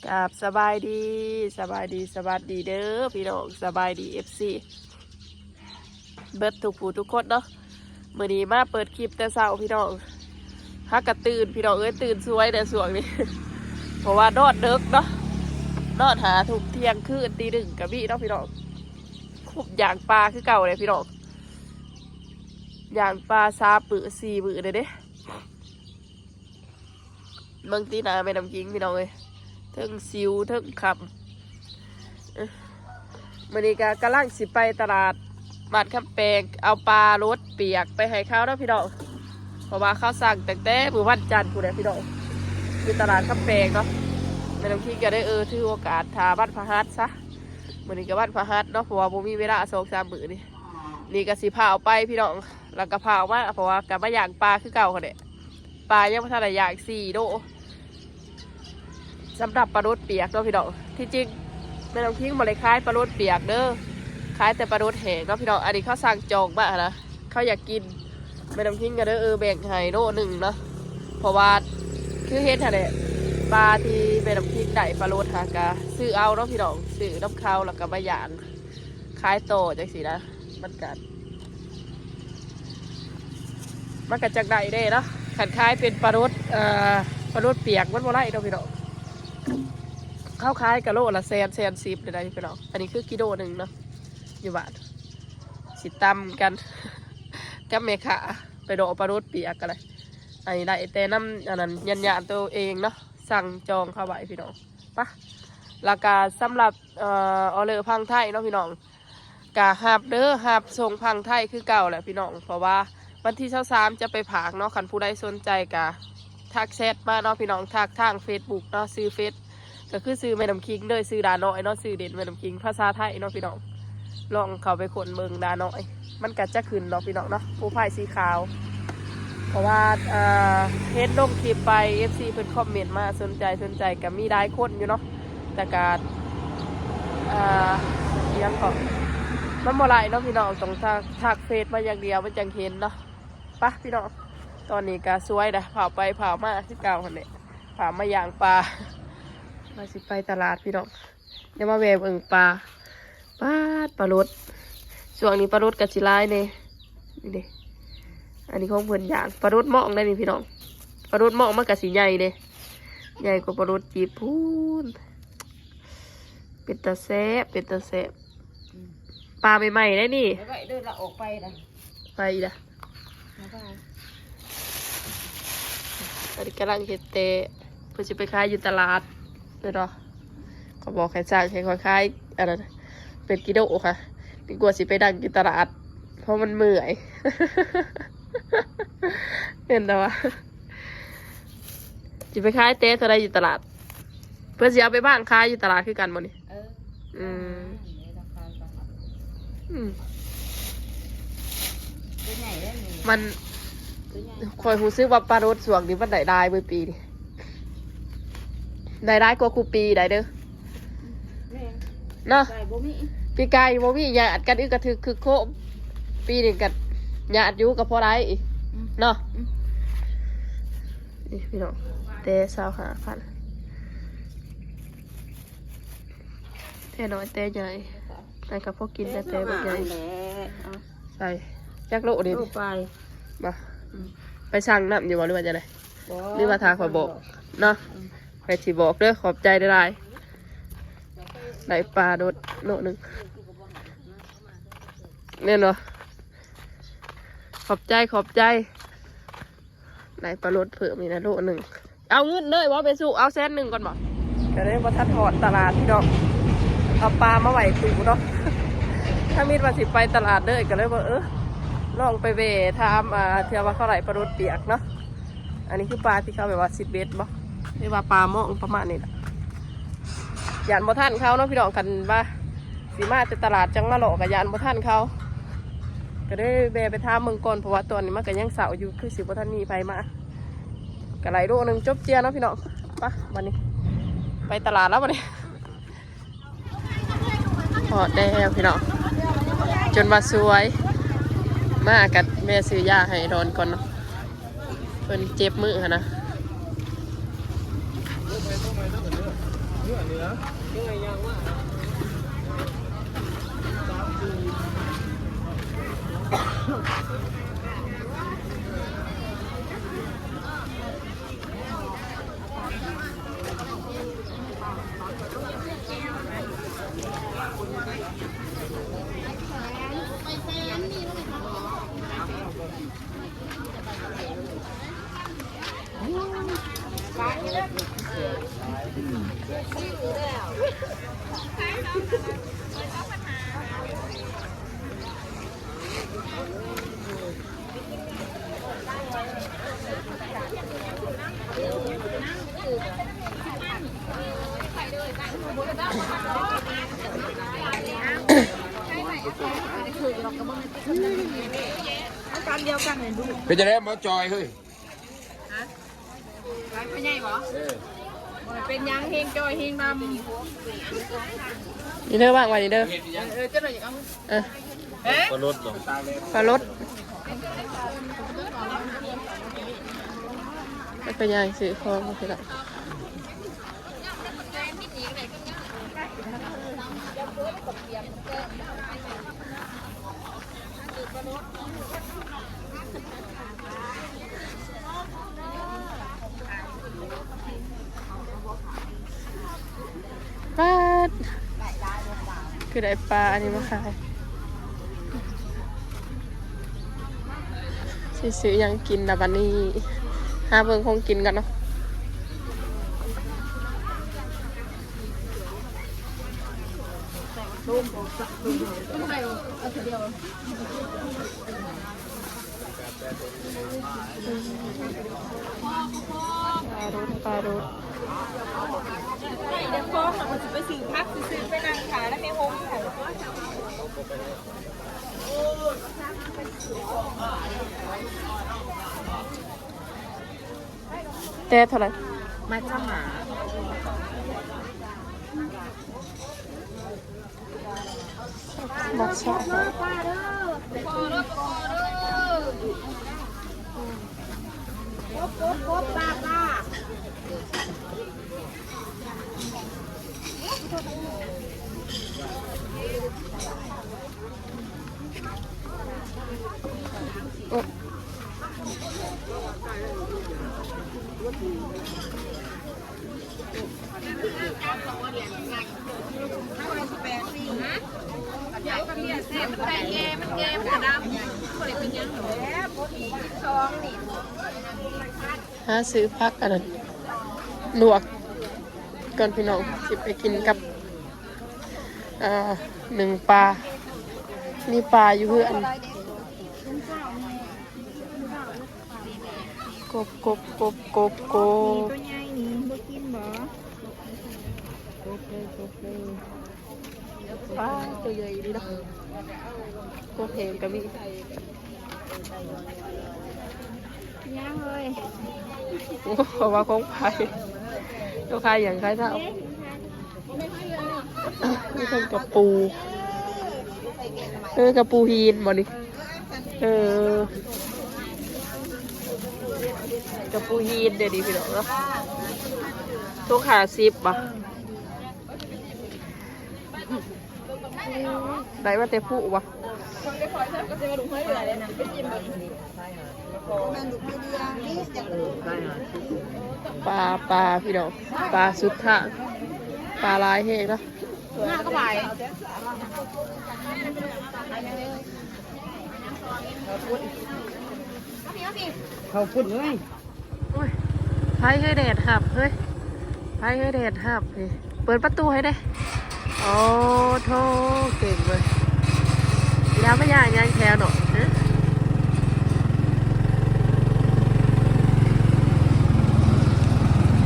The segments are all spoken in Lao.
ກາບສະບາຍດີ ສະບາຍດີ ສະຫວັດດີເດີພີ່ນ້ອງ ສະບາຍດີ ເອັຟຊີ ເບິດທຸກຜູ້ທຸກຄົນເນາະ. ມື້ນີ້ມາເປີດຄລິບແຕ່ເຊົ້າພີ່ນ້ອງ ຫາກະຕື່ນພີ່ນ້ອງເອີຍ ຕື່ນສວຍແດ່ຊ່ວງນີ້ ເພາະວ່ານອນເດິກເນາະ ນອນຫ້າທຸ່ມ ທ່ຽງຄືນ ຕີໜຶ່ງກະມີເນາະພີ່ນ້ອງ. ຄຸບຍ່າງປ່າຄືເກົ່າແຫຼະພີ່ນ້ອງ ຍ່າງປ່າສາມມື້ສີ່ມື້ແລ້ວເດ້. ເບິ່ງຕີໜ້າແມ່ນ້ຳຄິງພີ່ນ້ອງເອີຍ ເທິງສິວເທິງຄຳ. ເອີ ມື້ນີ້ກະກຳລັງຊິໄປຕະຫຼາດບ້ານຄຳແປງ ເອົາປາໂລດປຽກໄປໃຫ້ເຂົາເນາະພີ່ນ້ອງ ເພາະວ່າເຂົາສັ່ງຕັ້ງແຕ່ມື້ວັນຈັນພຸ້ນແຫຼະພີ່ນ້ອງ ຢູ່ຕະຫຼາດຄຳແປງເນາະ. ແມ່ນ້ຳຄິງກະໄດ້ ເອີ ຖືໂອກາດຖ້າວັນພະຫັດຊະ ມື້ນີ້ກະວັນພະຫັດເນາະ ເພາະວ່າບໍ່ມີເວລາສອງສາມມື້ນີ້. ນີ້ກະຊິພາອອກໄປພີ່ນ້ອງ ແລ້ວກະພາອອກມາ ເພາະວ່າກະມາຍ່າງປ່າຄືເກົ່າຫັ້ນແຫຼະ. ປາຍັງບໍ່ທັນໄດ້ຍ່າງສີ່ໂລ ສຳລັບປາໂລດປຽກເນາະພີ່ນ້ອງ. ທີ່ຈິງແມ່ນ້ຳຄິງບໍ່ໄດ້ຂາຍປາໂລດປຽກເດີ ຂາຍແຕ່ປາໂລດແຫ້ງເນາະພີ່ນ້ອງ. ອັນນີ້ເຂົາສັ່ງຈອງມາຫັ້ນນະ ເຂົາຢາກກິນ ແມ່ນ້ຳຄິງກະເດີ ເອີ ແບ່ງໃຫ້ໂລໜຶ່ງເນາະ ເພາະວ່າຄືເຫັນຫັ້ນແຫຼະ ປາທີ່ແມ່ນ້ຳຄິງໄດ້ປາໂລດຫາກະຊື້ເອົາເນາະພີ່ນ້ອງ ຊື້ນຳເຂົາແລ້ວກະມາຍ່າງ ຂາຍຕໍ່ຈັ່ງຊີ້ນະ ມັນກະ ມັນກະຈັກໄດ້ແດ່ເນາະ. ຄັນຂາຍເປັນປາໂລດ ເອີ ປາໂລດປຽກມັນບໍ່ໄດ້ດອກພີ່ນ້ອງ ເຂົາຂາຍກະໂລລະແສນ ແສນສິບໄດ້ພີ່ນ້ອງ. ອັນນີ້ຄືກິໂລໜຶ່ງເນາະ ຢູ່ບ້ານຊິຕຳກັນກັບແມ່ຄ້າ ໄປເລາະເອົາປາໂລດປຽກກະໄດ້. ອັນນີ້ໄດ້ແຕ່ນຳອັນນັ້ນ ຍາດໆໂຕເອງເນາະ ສັ່ງຈອງເຂົາໄວ້ພີ່ນ້ອງ. ປະ ແລ້ວກະສຳລັບ ເອີ ອໍເລີພັງໄທເນາະພີ່ນ້ອງ ກະຮັບເດີ ຮັບສົ່ງພັງໄທຄືເກົ່າແຫຼະພີ່ນ້ອງ ເພາະວ່າວັນທີຊາວສາມຈະໄປຝາກເນາະ. ຄັນຜູ້ໃດສົນໃຈກະທັກແຊັດມາເນາະພີ່ນ້ອງ ທັກທາງເຟສບຸກເນາະ ຊື່ເຟສກະຄືຊື່ແມ່ນ້ຳຄິງເດີ ຊື່ດານ້ອຍເນາະ ຊື່ເດັ່ນແມ່ນ້ຳຄິງ ພາສາໄທເນາະພີ່ນ້ອງ. ລອງເຂົ້າໄປຄົ້ນເບິ່ງດານ້ອຍ ມັນກະຈະຂຶ້ນເນາະພີ່ນ້ອງເນາະ ໂປຣໄຟລ໌ສີຂາວ ເພາະວ່າ ເອີ ເຫັນລົງຄລິບໄປ ເອັຟຊີ ເພິ່ນຄອມເມັນມາ ສົນໃຈ ສົນໃຈ ກະມີຫຼາຍຄົນຢູ່ເນາະ ແຕ່ກະ ເອີ ອີຫຍັງເກາະ ມັນບໍ່ຫຼາຍເນາະພີ່ນ້ອງ ຕ້ອງທັກ ທັກເຟສມາຢ່າງດຽວມັນຈັ່ງເຫັນເນາະ. ປະພີ່ນ້ອງ ຕອນນີ້ກະສວຍນະ ພາໄປພາມາຄືເກົ່າຫັ້ນແຫຼະ ພາມາຍ່າງປ່າ ວ່າຊິໄປຕະຫຼາດພີ່ນ້ອງ. ດຽວມາແວ່ເບິ່ງປາ ປາດ ປາໂລດ ຊ່ວງນີ້ປາໂລດກະຊິຫຼາຍແດ່ ນີ້ເດ້. ອັນນີ້ຂອງເພິ່ນຍ່າງ ປາໂລດມອງໄດ໋ນີ້ພີ່ນ້ອງ ປາໂລດມອງມັນກະຊິໃຫຍ່ເດ້ ໃຫຍ່ກວ່າປາໂລດຈີບພຸ້ນ. ເປັນຕາແຊບ ເປັນຕາແຊບ ອືມ ປາໃໝ່ໆໄດ໋ນີ້ ໄປໄວ້ເດີ ລະອອກໄປນະ ໄປອີກລະ ມາໄປ ອັນນີ້ກຳລັງເຮັດແຕ່ ເພິ່ນຊິໄປຂາຍຢູ່ຕະຫຼາດເດີເນາະ. ເຂົາບອກໃຫ້ສັ່ງໃຫ້ຂ້ອຍຂາຍອັນນັ້ນເປັນກິໂລຄ່ະ ດີກວ່າຊິໄປນັ່ງຢູ່ຕະຫຼາດ ເພາະມັນເມື່ອຍ ເຫັນແຕ່ວ່າ ຊິໄປຂາຍແຕ່ເທົ່າໃດຢູ່ຕະຫຼາດ? ເພິ່ນຊິເອົາໄປວາງຂາຍຢູ່ຕະຫຼາດຄືກັນບໍ່ນີ້? ເອີ ອືມ ອືມ ຕົວໃຫຍ່ເດ້ນີ້ ມັນ ຕົວໃຫຍ່ ຂ້ອຍຮູ້ສຶກວ່າປາໂລດຊ່ວງນີ້ມັນໄດ້ຫຼາຍເວີຍປີນີ້ ໄດ້ຫຼາຍກວ່າຄູ່ປີໄດ໋ເດີ ແມ່ນ ເນາະ ປີກາຍບໍ່ມີ ປີກາຍບໍ່ມີ ຍາດກັນອຶກກະທຶກຄຶກໂຄມ ປີນີ້ກະຍາດຢູ່ກະພໍໄດ້ ອືມ ເນາະ ອືມ ນີ້ພີ່ນ້ອງ ແຕ່ຊາວຫ້າພັນ ແຕ່ນ້ອຍແຕ່ໃຫຍ່ ອັນກະພໍກິນ ແຕ່ ແຕ່ບັກໃຫຍ່ ແຫຼະ ເອົາ ໃສ່ຈັກໂລນີ້ ໂລປາຍ ບໍ່ ອືມ ໄປສັ່ງນຳຢູ່ບໍ່ ຫຼືວ່າຈັ່ງໃດ? ບໍ່ ຫຼືວ່າຖ້າຂ້ອຍບອກເນາະ ອືມ ຂ້ອຍຊິບອກເດີ ຂອບໃຈຫຼາຍໆ ໄດ້ປາໂດດໂລໜຶ່ງ ແມ່ນບໍ່? ຂອບໃຈ ຂອບໃຈ ໄດ້ປາໂລດເພີ່ມອີກນະໂລໜຶ່ງ. ເອົາເງິນເລີຍບໍ່ແມ່ສຸ ເອົາແສນໜຶ່ງກ່ອນບໍ່? ກະເລີຍບໍ່ທັນຮອດຕະຫຼາດພີ່ນ້ອງ ເອົາປາມາໄວ້ຕູ້ເນາະ ທຳອິດວ່າຊິໄປຕະຫຼາດເລີຍ ກະເລີຍວ່າ ເອີ ລອງໄປແວ່ຖາມ ອ່າ ເທື່ອວ່າເຂົາໄດ້ປາໂລດປຽກເນາະ. ອັນນີ້ຄືປາທີ່ເຂົາແບບວ່າຊິດເບັດບໍ່ ຫຼືວ່າປາມອງປະມານນີ້ລະ. ຢ້ານບໍ່ທັນເຂົາເນາະພີ່ນ້ອງ ຄັນວ່າຊິມາແຕ່ຕະຫຼາດຈັ່ງມາເລາະກະຢ້ານບໍ່ທັນເຂົາ ກະເລີຍແວ່ໄປຖາມເບິ່ງກ່ອນ ເພາະວ່າຕອນນີ້ມັນກະຍັງເຊົ້າຢູ່ ຄືຊິບໍ່ທັນມີໃຜມາ. ກະໄດ້ໂລໜຶ່ງຈົບເຈຍເນາະພີ່ນ້ອງ. ປະ ບາດນີ້ໄປຕະຫຼາດແລ້ວບາດນີ້ ຮອດແລ້ວພີ່ນ້ອງ ຈົນວ່າສວຍ ມາກັນແວ່ຊື້ຢາໃຫ້ດອນກ່ອນເນາະ ເພິ່ນເຈັບມືຫັ້ນນະ. ເປັນຈັ່ງໃດໝໍຈ່ອຍເຮີ້ຍ? ຮະ? ຫຼາຍພໍ່ໃຫຍ່ບໍ່? ເອີ ບໍ່ເປັນຫຍັງ ເຮງຈ່ອຍເຮງດຳ. ນີ້ເດີ ວາງໄວ້ນີ້ເດີ. ເອີ ເອີ ເຈົ້າໜ້ອຍຢາກເອົາ. ເອີ ປາລົດ ປາລົດ. ໄປຍ່າງຊື້ຂອງ ປາດ ຄືໄດ້ປາອັນນີ້ມາຂາຍ. ຊິຊື້ຫຍັງກິນລະບັດນີ້? ຫາເບິ່ງຂອງກິນກ່ອນເນາະ. ປາໂດດ ປາໂດດ. ໄດ້ຂອງແລ້ວກໍຊິໄປຊື້ຜັກ ຊິໄປນັ່ງຖ້ານຳແມ່ຫົງ. ແຕ່ເທົ່າໃດ? ໄມ້ຊາວຫ້າ. ບັກຊາວຫ້າ. ໂອ້ ຫາຊື້ຜັກອັນນັ້ນລວກກ່ອນພີ່ນ້ອງ ຊິໄປກິນກັບ ອ່າ ໜຶ້ງປາ ມີປາຢູ່ເຮືອນ. ກົບ ກົບ ກົບ ກົບ ກົບ. ມີຕົວໃຫຍ່ນີ້ບໍ່ກິນບໍ່? ກົບເລີຍ ກົບເລີຍ. ປາ ຕົວໃຫຍ່ດີເນາະ. ກົບແຫ້ງກໍມີ. ຍ່າງເລີຍ. ໂອ້ ເຂົາວ່າຂອງໃຜ? ເຈົ້າຂາຍຫຍັງ? ຂາຍເທົ້າ. ມີທັງກະປູ ເອີ ກະປູຫີນບໍ່ນີ້? ເອີ ກະປູຫີນເດ້ນີ້ພີ່ນ້ອງເນາະ. ຖົງຫ້າສິບບໍ່? ໄດ້ມາແຕ່ພູບໍ່? ປາ ປາ ພີ່ນ້ອງ ປາສຸດທາງ ປາຫຼາຍແຮງເນາະ. ມາກໍໄປ ເຂົ້າພຸ້ນເລີຍ. ໂອ້ຍ ໃຜເຮີ້ຍ ແດດຮັບເຮີ້ຍ ໃຜເຮີ້ຍ ແດດຮັບເຮີ້ຍ. ເປີດປະຕູໃຫ້ແດ່. ໂອ້ໂທ້ ເກັ່ງເວີຍ. ຢ່າມາຍ່າງ ຍ່າງແຖວເນາະ.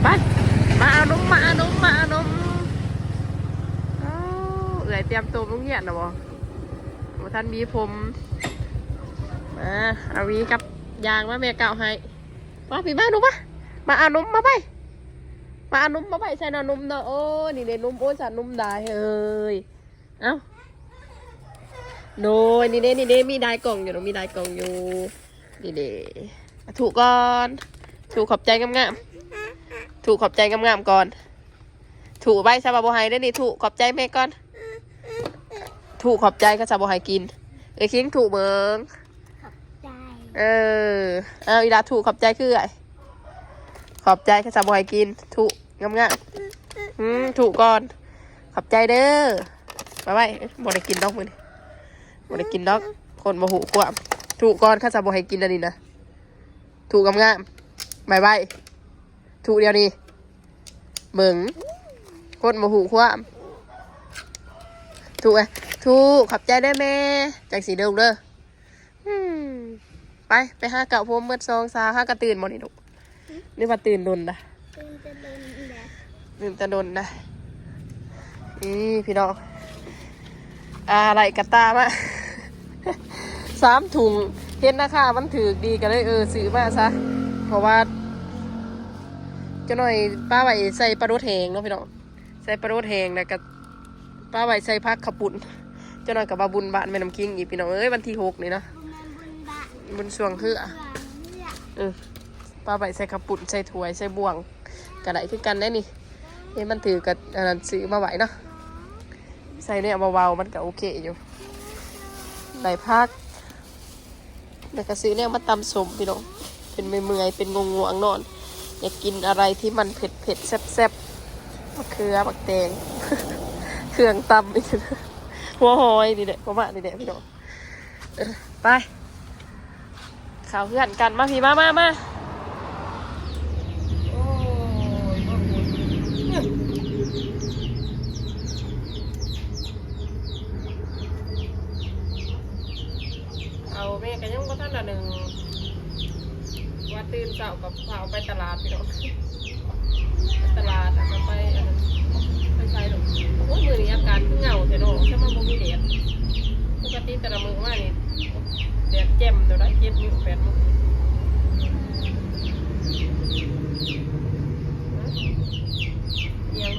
ໄປ ມາເອົານົມ ມາເອົານົມ ມາເອົານົມ. ໂອ້ ເອື້ອຍຕຽມໂຕໂຮງຮຽນແລ້ວບໍ່? ບໍ່ທັນມີຜົມ. ມາ ອາວີກັບ ຍ່າງມາ ແມ່ເກົ້າໃຫ້. ມາພີ່ ມາລູກມາ ມາເອົານົມມາໄປ ມາເອົານົມມາໄປໃສ່ເນາະ ນົມເນາະ. ໂອ້ ນີ້ເດ້ນົມ ໂອ້ ສານົມດາເຮີ້ຍ. ເອົ້າ ໂດຍ ນີ້ເດ້ ນີ້ເດ້ ມີຫຼາຍກ່ອງຢູ່ ມີຫຼາຍກ່ອງຢູ່. ນີ້ເດ້ ຖູກກ່ອນ ຖູຂອບໃຈງາມໆ ຖູຂອບໃຈງາມໆກ່ອນ. ທຸໄປຊະວ່າບໍ່ໃຫ້ເດ້ນີ້ ທຸຂອບໃຈແມ່ກ່ອນ ທຸຂອບໃຈ ຄັນຊະບໍ່ໃຫ້ກິນ ເອີຍຄິງ ທຸເບິ່ງ ຂອບໃຈ ເອີ ເອົາອີຫຼາ ທຸຂອບໃຈຄືເອື້ອຍ ຂອບໃຈ ຄັນຊະບໍ່ໃຫ້ກິນ ທຸງາມໆ ອືມ ທຸກ່ອນ ຂອບໃຈເດີ ບາຍບາຍ ບໍ່ໄດ້ກິນດອກມື້ນີ້ ບໍ່ໄດ້ກິນດອກ ຄົນບໍ່ຮູ້ຄວາມ ທຸກ່ອນ ຄັນຊະບໍ່ໃຫ້ກິນອັນນີ້ນະ ທຸງາມໆ ບາຍບາຍ ທຸດຽວນີ້ ເບິ່ງ ຄົນບໍ່ຮູ້ຄວາມ ທຸເອີຍ ທຸ ຂອບໃຈເດີແມ່ ຈັ່ງຊິເດີລູກເດີ ອືມ ໄປ ໄປຫາເກົ້າຜົມເບິດສອງສາວ ຫາກະຕື່ນບໍ່ນີ້ລູກ ຫຼືວ່າຕື່ນດົນດະ ຕື່ນແຕ່ດົນແຫຼະ ຕື່ນແຕ່ດົນດະ ນີ້ພີ່ນ້ອງ ອາ ໄລ່ກະຕ່າມາ ສາມຖົງ ເຫັນລາຄາມັນຖືກດີ ກະເລີຍ ເອີ ຊື້ມາຊະ ເພາະວ່າຈັກໜ້ອຍປາໄວ້ໃສ່ປາໂດດແຫ້ງເນາະພີ່ນ້ອງ ໃສ່ປາໂດດແຫ້ງ ແລ້ວກະປາໄວ້ໃສ່ຜັກເຂົ້າປຸ້ນ ຈັກໜ້ອຍກະມາບຸນບ້ານແມ່ນ້ຳຄິງອີກພີ່ນ້ອງເອີຍ ວັນທີຫົກນີ້ເນາະ ບຸນຊ່ວງເຮືອ ເອີ ປາໄວ້ໃສ່ເຂົ້າປຸ້ນ ໃສ່ຖ້ວຍ ໃສ່ບ່ວງ ກະໄດ້ຄືກັນໄດ໋ນີ້ ເຫັນມັນຖືກກະອັນນັ້ນ ຊື້ມາໄວ້ເນາະ ໃສ່ແນວເບົາໆ ມັນກະໂອເຄຢູ່ ໄດ້ຜັກ ແລ້ວກະຊື້ແນວມາຕຳສົ້ມພີ່ນ້ອງ ເປັນເມື່ອຍໆ ເປັນງ່ວງໆ ນອນ ຢາກກິນອະໄລທີ່ມັນເຜັດໆ ແຊບໆ ໝາກເຂືອ ໝາກແຕງ ເຄື່ອງຕຳ ຫົວຫອຍນີ້ແຫຼະ ປະມານນີ້ແຫຼະພີ່ນ້ອງ. ເອີ ໄປ ເຂົ້າເຮືອນກັນ ມາພີ້ ມາ ມາ ມາ ໂອ້ຍ ເອົາ ແມ່ກະຍັງບໍ່ທັນລະໜຶ່ງ ວ່າຕື່ນເຊົ້າກະພາອອກໄປຕະຫຼາດພີ່ນ້ອງ. ຕະຫຼາດ ແລ້ວກະໄປອັນນັ້ນ ໄປໃສດອກ. ໂອ້ຍ ມື້ນີ້ອາກາດຄືເຫງົາແທ້ເນາະ ແຕ່ວ່າບໍ່ມີແດດ. ປົກກະຕິແຕ່ລະມື້ມານີ້ແດດແຈ່ມໂດດ ເຈັດໂມງ ແປດໂມງ. ຫະ? ອີຫຍັງ?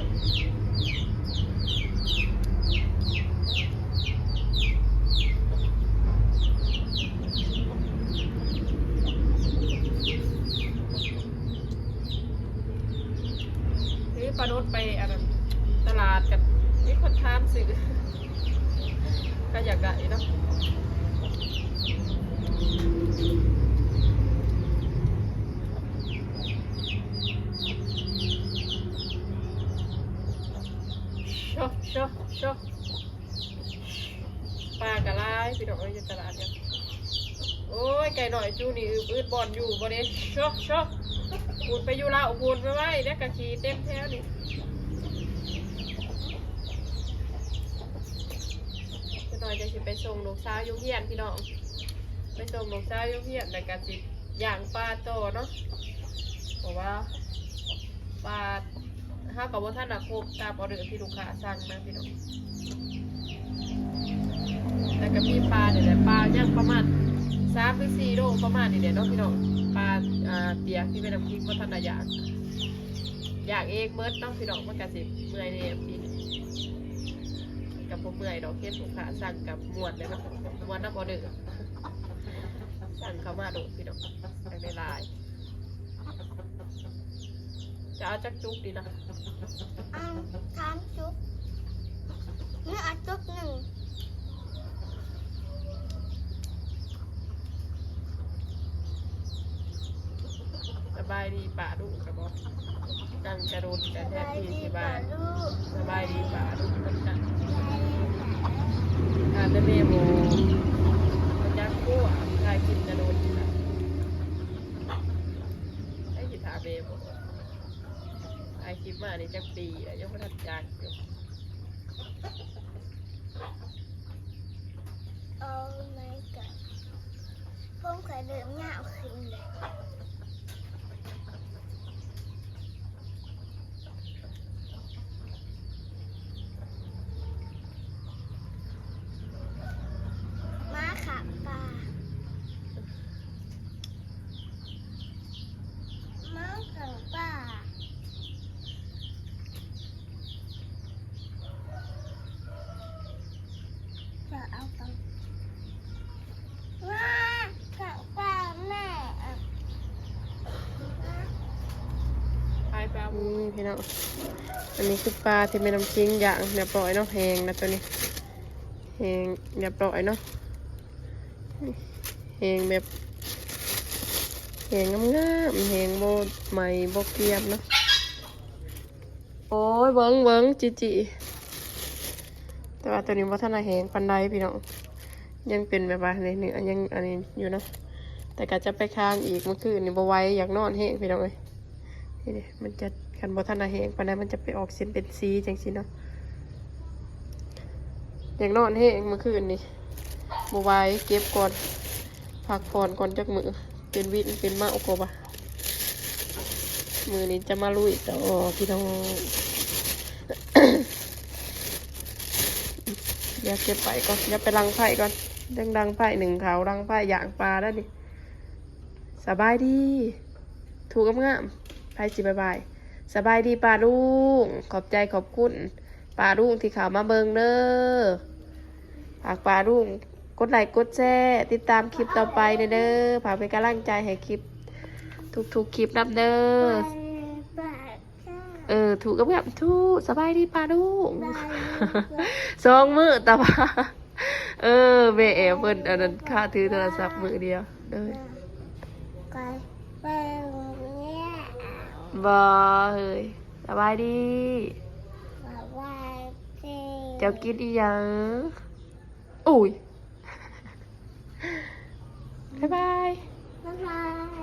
ເອີ ປາໂດດໄປອັນນັ້ນ ຕະຫຼາດກັນ ມີຄົນຖາມຊື້ ກະຢາກໄດ້ເນາະ. ໂຊະ ໂຊະ ໂຊະ. ປາກະຫຼາຍພີ່ນ້ອງເອີຍ ຢູ່ຕະຫຼາດນີ້. ໂອ້ຍ ໄກ່ນ້ອຍຈູນີ້ອຶບອຶດບ່ອນຢູ່ບໍ່ເດ້. ໂຊະ ໂຊະ ພຸ້ນໄປຢູ່ລາວພຸ້ນ ໄປໄວ້ແລ້ວກະຂີ້ເຕັມແຖວນີ້. ຈັກໜ້ອຍຈະຊິໄປສົ່ງລູກສາວຢູ່ໂຮງຮຽນພີ່ນ້ອງ ໄປສົ່ງລູກສາວຢູ່ໂຮງຮຽນ ແລ້ວກະຊິຍ່າງປ່າຕໍ່ເນາະ ເພາະວ່າປ່າ ເຮົາກະບໍ່ທັນໄດ້ຄົບຕາມອໍເດີທີ່ລູກຄ້າສັ່ງນະພີ່ນ້ອງ. ແລ້ວກະມີປານີ້ແຫຼະ ປາຍັງປະມານສາມຫຼືສີ່ໂລປະມານນີ້ແຫຼະເນາະພີ່ນ້ອງ. ປາ ອ່າ ປຽກທີ່ແມ່ນ້ຳຄິງບໍ່ທັນໄດ້ຍ່າງ ຍ່າງເອງເໝິດເນາະພີ່ນ້ອງ. ມັນກະຊິເມື່ອຍແດ່ປີນີ້ ກະບໍ່ເມື່ອຍດອກ ເຫັນລູກຄ້າສັ່ງກະມ່ວນແລ້ວເນາະ ມ່ວນນຳອໍເດີ ສັ່ງເຂົ້າມາໂລດພີ່ນ້ອງ ຢາກໄດ້ຫຼາຍ. ຈະເອົາຈັກຈຸກດີນະ? ເອົາສາມຈຸກ ຫຼືເອົາຈຸກໜຶ່ງ. ສະບາຍດີປ້າລຸງກະບອກ ນັ່ງກະດົນກະແທນທີ່ຊິວ່າ ສະບາຍດີປ້າລຸງນຳກັນ. ຖ້າແຕ່ແມ່ບໍ່ ບໍ່ຈັກຕົວ ຖ່າຍຄລິບກະດົນນະ. ໃຜຊິຖາມແມ່ບໍ່? ຖ່າຍຄລິບມານີ້ຈັກປີແລ້ວ ຍັງບໍ່ທັນຈັກຢູ່. Oh my god ຜົມຂ້ອຍເລີ່ມຍາວຂຶ້ນແລ້ວ. ໝາຂ້າງປ່າ ໝາຂ້າງປ່າ ຈະເອົາໄປ ໝາຂ້າງປ່າແມ່ ໄປ ໄປເອົາ ນີ້ພີ່ນ້ອງ. ອັນນີ້ຄືປາທີ່ແມ່ນ້ຳຄິງຍ່າງຮຽບຮ້ອຍເນາະ ແຫ້ງແລ້ວໂຕນີ້ ແຫ້ງຮຽບຮ້ອຍເນາະ ແຫ້ງແບບ ແຫ້ງງາມໆ ແຫ້ງບໍ່ໄໝ້ບໍ່ກຽມເນາະ. ໂອ້ຍ ເບິ່ງ ເບິ່ງ ຈີຈີ ແຕ່ວ່າໂຕນີ້ບໍ່ທັນໄດ້ແຫ້ງປານໃດພີ່ນ້ອງ ຍັງເປັນແບບວ່າເນື້ອຍັງອັນນີ້ຢູ່ເນາະ ແຕ່ກໍຈະໄປຄ້າງອີກ ມື້ຄືນນີ້ບໍ່ໄຫວ ຢາກນອນແຮງພີ່ນ້ອງເອີຍ. ນີ້ເດ້ ມັນຈະ ຄັນບໍ່ທັນໄດ້ແຫ້ງປານໃດ ມັນຈະໄປອອກເສັ້ນເປັນສີຈັ່ງຊີ້ເນາະ. ຢາກນອນແຮງມື້ຄືນນີ້ ບໍ່ໄຫວ ເກັບກ່ອນ ພັກຜ່ອນກ່ອນຈັກມື້ ເປັນວິນເປັນເມົາກໍວ່າ. ມື້ນີ້ຈະມາລຸຍຕໍ່ພີ່ນ້ອງ ດຽວເກັບໄວ້ກ່ອນ ດຽວໄປດັງໄຟກ່ອນ ດັງ ດັງໄຟໜຶ້ງເຂົ້າ ດັງໄຟຍ່າງປາແລ້ວນີ້. ສະບາຍດີ ທຸກງາມໆ ໃຜຊິບາຍບາຍ. ສະບາຍດີປ້າລຸງ ຂອບໃຈຂອບຄຸນປ້າລຸງທີ່ເຂົ້າມາເບິ່ງເດີ. ຝາກປ້າລຸງກົດໄລ້ກົດແຊ ຕິດຕາມຄລິບຕໍ່ໄປແດ່ເດີ. ຝາກເປັນກຳລັງໃຈໃຫ້ຄລິບ ທຸກໆຄລິບນຳເດີ. ເອີ ທຸກງາມໆ ທຸກ ສະບາຍດີປ້າລຸງ ສອງມື້ຕາວ່າ ເອີ ແມ່ແອວເພິ່ນອັນນັ້ນ ຄາຖືໂທລະສັບມື້ດຽວເດີ. ບໍ່ເຮີຍ ສະບາຍດີ ເຈົ້າກິນອີ່ຫຍັງ? ໂອ້ຍ ບາຍບາຍ ບາຍບາຍ.